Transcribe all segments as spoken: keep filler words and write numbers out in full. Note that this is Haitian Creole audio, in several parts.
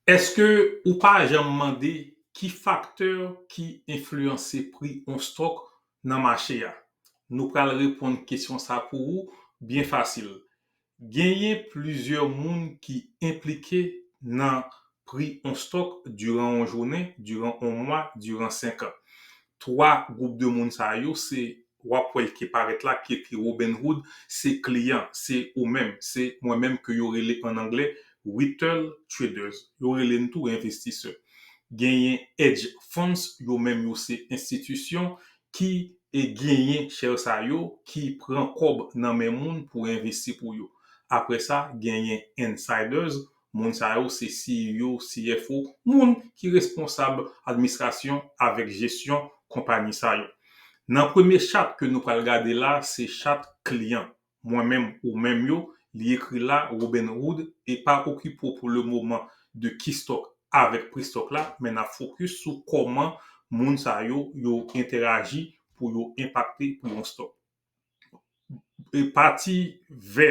Èske ou pa janm mande ki faktè ki enfliyanse pri yon stòk nan mache a? Nou pral reponn kesyon sa pou ou byen fasil. Genyen plizyè moun ki enplike nan pri yon stòk diran yon jounen, diran yon mwa, diran senk an. Twa gwoup de moun sa yo, se w ap wè l ki parèt la, ki ekri Robinhood, se kliyan, se ou menm, se mwen menm ke yo rele an anglè retail traders. Yo rele n tou envestisè. Genyen hedge funds, yo menm yo se enstitisyon ki e genyen share sa yo, ki pran kòb nan men moun pou envesti pou yo. Apre sa, genyen insiders, moun sa yo se C E O, C F O, moun ki responsab administrasyon avèk jesyon konpayi sa yo. Nan premye chat ke nou pral gade la, se chat kliyan. Mwen menm, ou menm yo, li ekri la, Robinhood, e pa okipe w pou le moman de ki stòk avèk pri stòk la, men n ap fokis sou kòman moun sa yo, yo entèraji pou yo enpakte pou yon stòk. E pati vè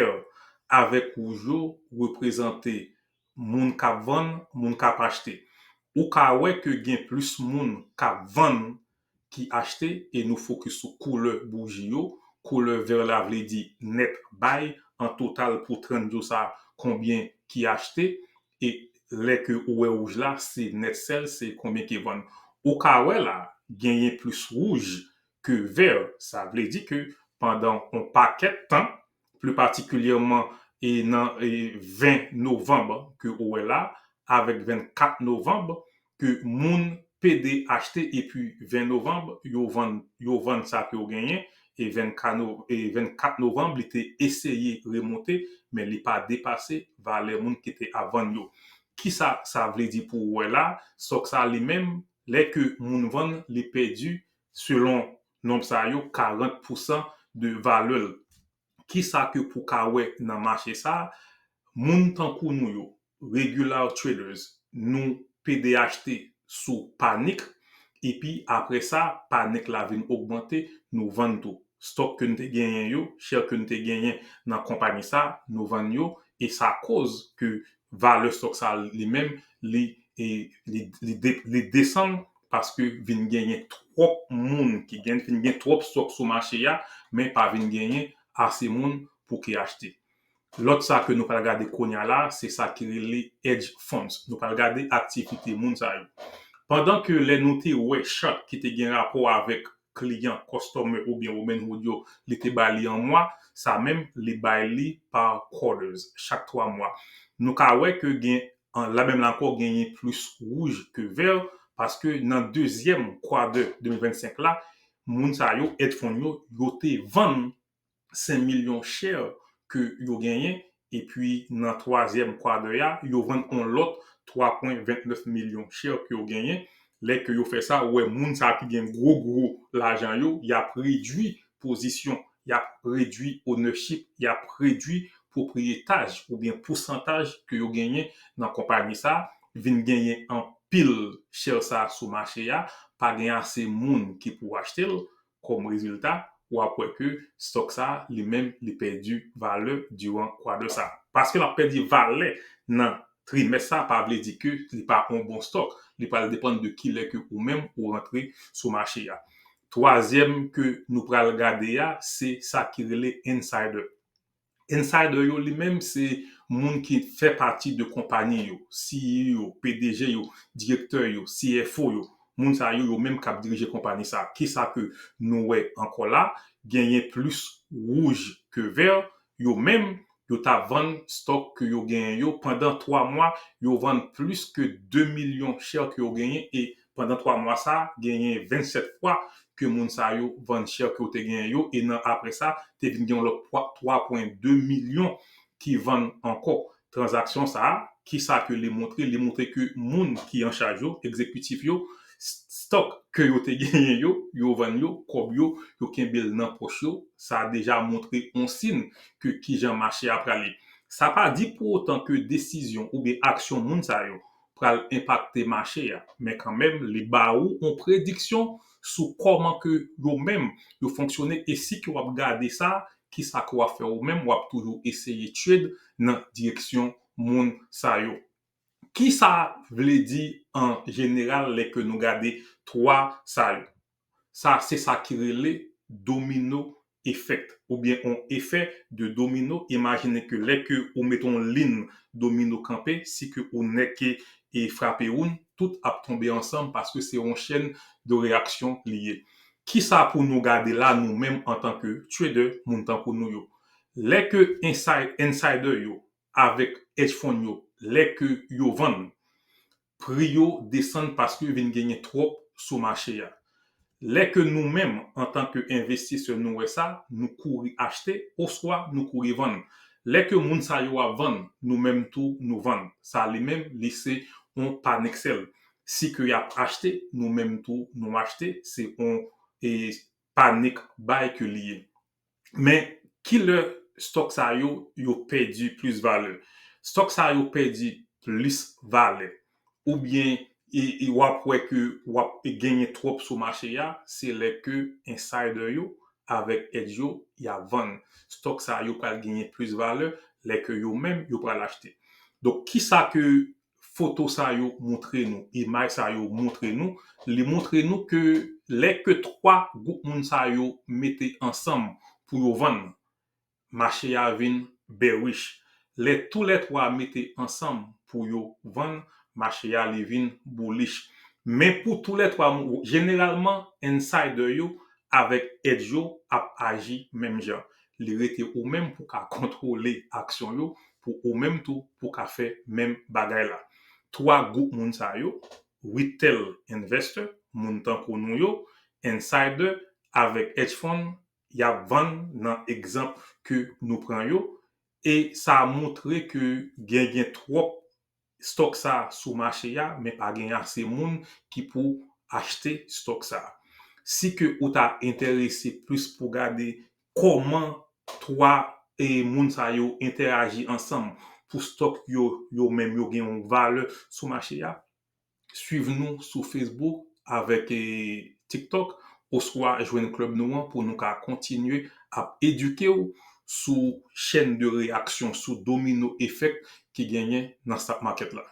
avèk wouj yo reprezante moun k ap vann, moun k ap achte. Ou ka wè ke gen plis moun k ap vann ki achte, e nou fokis sou koulè bouji yo. Koulè vè la vle di net buy, an total pou trant jou sa, konbyen ki achte, e lè ke ou wè wouj la, se net sell, se konbyen ki vann. Ou ka wè la, genyen plis wouj ke vè, sa vle di ke pandan yon pakèt tan, pli patikilyèman e nan e ven novanm ke ou wè la, avèk vennkat novanm, ke moun pede achte, epi ven novanm, yo vann, yo vann sa ke yo genyen, e vennkat no-, e vennkat novanm, li te eseye remonte, men li pa depase valè moun ki te ap vann yo. Kisa sa vle di pou ou wè la? Stòk sa li menm, lè ke moun vann, li pèdi, selon nonb sa yo, karant pousan de valè l. Kisa ke pou ka wè nan mache sa? Moun tankou nou yo, regular traders, nou pede achte sou panik, epi apre sa, panik la vin ogmante, nou vann tou. Stòk ke n te genyen yo, share ke n te genyen nan konpayi sa, nou vann yo, e sa koz ke valè stòk sa li menm, li, e, li, li, de, li desann, paske vin genyen twòp moun ki gen, vin gen twòp stòk sou mache a, men pa vin genyen ase moun pou ki achte. Lòt sa ke nou pral gade kounye a la, se sa ki rele hedge funds. Nou pral gade aktivite moun sa yo. Pandan ke lè nou te wè chart ki te gen rapò avèk kliyan, customer oubyen Robinhood yo, li te bay li an mwa, sa menm, li bay li pa quarters, chak twa mwa. Nou ka wè ke gen, an, la menm la ankò, genyen plis wouj ke vè, paske nan dezyèm quarter de mil vennsenk la, moun sa yo, hedge fund yo, yo te vann senk milyon share ke yo genyen, epi nan twazyèm quarter a, yo vann on lòt twa pwen vennèf milyon share ke yo genyen. Lè ke yo fè sa, ou wè moun sa ki gen gwo, gwo lajan yo, y ap redwi pozisyon, y ap redwi ownership, y ap redwi pwopriyetaj oubyen pousantaj ke yo genyen nan konpayi sa, vin genyen anpil share sa sou mache a, pa gen ase moun ki pou achte l, kòm rezilta, w ap wè ke stòk sa, li menm, li pèdi valè diran quarter sa. Paske l ap pèdi valè nan trimès sa, pa vle di ke li pa on bon stòk. Li pral depann de kilè ke ou menm ou rantre sou mache a. Twazyèm ke nou pral gade a, se sa ki rele insider. Insider yo, li menm, se moun ki fè pati de konpayi yo, C E O yo, P D G yo, direktè yo, C F O yo. Moun sa yo, yo menm k ap dirije konpayi sa. Kisa ke nou wè ankò la? Genyen plis wouj ke vè. Yo menm, yo ta vann stòk ke yo genyen yo. Pandan twa mwa, yo vann plis ke de milyon share ke yo genyen. E pandan twa mwa sa, genyen vennsèt fwa ke moun sa yo vann share ke yo te genyen yo. E nan apre sa, te vin gen yon lòt twa pwen de milyon ki vann ankò. Tranzaksyon sa a, kisa ke li montre? Li montre ke moun ki an chaj yo, egzekitif yo, s-, stòk ke yo te genyen yo, yo vann yo, kòb yo, yo kenbe l nan pòch yo. Sa a deja montre on siy ke kijan mache a prale. Sa pa di pou otan ke desizyon oubyen aksyon moun sa yo pral enpakte mache a, men kanmenm, li ba ou on prediksyon sou kòman ke yo menm yo fonksyone, e si ke w ap gade sa, kisa ke w ap fè ou menm, w ap toujou eseye trade nan direksyon moun sa yo. Ki sa vle di an jeneral lè ke nou gade twa sa yo? Sa se sa ki rele domino effect oubyen yon efè de domino. Imajine ke lè ke ou mete yon lin domino kanpe, si ke ou nèke e frape youn, tout ap tonbe ansanm paske se yon chèn de reyaksyon li ye. Ki sa pou nou gade la nou menm antan ke trader, moun tankou nou yo? Lè ke insider yo avèk hedge fund yo, lè ke yo vann, pri yo desann paske vin genyen twòp sou mache a. Lè ke nou menm, antan ke envestisè, nou wè sa, nou kouri achte oswa nou kouri vann. Lè ke moun sa yo ap vann, nou menm tou nou vann. Sa li menm, li se yon panic sell. Si ke y ap achte, nou menm tou nou achte, se yon e, panic buy ke li ye. Men kilè stock sa yo, yo pèdi plis valè? Stock sa yo pèdi plis valè. Oubyen e, e w ap wè ke w ap genyen twòp sou mache a, se lè ke insider yo avèk hedge yo, y ap vann. Stock sa yo pral genyen plis valè lè ke yo menm yo pral achte. Donk, ki sa ke foto sa yo montre nou, imaj sa yo montre nou? Li montre nou ke lè ke twa gwoup moun sa yo mete ansanm pou yo vann, mache a vin bearish. Lè toulètwa mete ansanm pou yo vann, mache a li vin bullish. Men pou toulètwa, jeneralman, insider yo avèk hedge yo ap aji menm jan. Li rete ou menm pou ka kontwole aksyon yo, pou ou menm tou pou ka fè menm bagay la. Twa gwoup moun sa yo, retail investor, moun tankou nou yo, insider avèk hedge fund, y ap vann nan egzanp ke nou pran yo, e sa montre ke gen, gen twòp stock sa sou mache a, men pa gen ase moun ki pou achte stock sa. Si ke ou ta enterese plis pou gade kòman twa e moun sa yo entèyaji ansanm pou stock yo, yo menm yo gen yon valè sou mache a, swiv nou sou Facebook avèk e, TikTok, oswa jwenn klèb nou an pou nou ka kontinye ap edike w sou chèn de reyaksyon, sou domino effect ki genyen nan stock market la.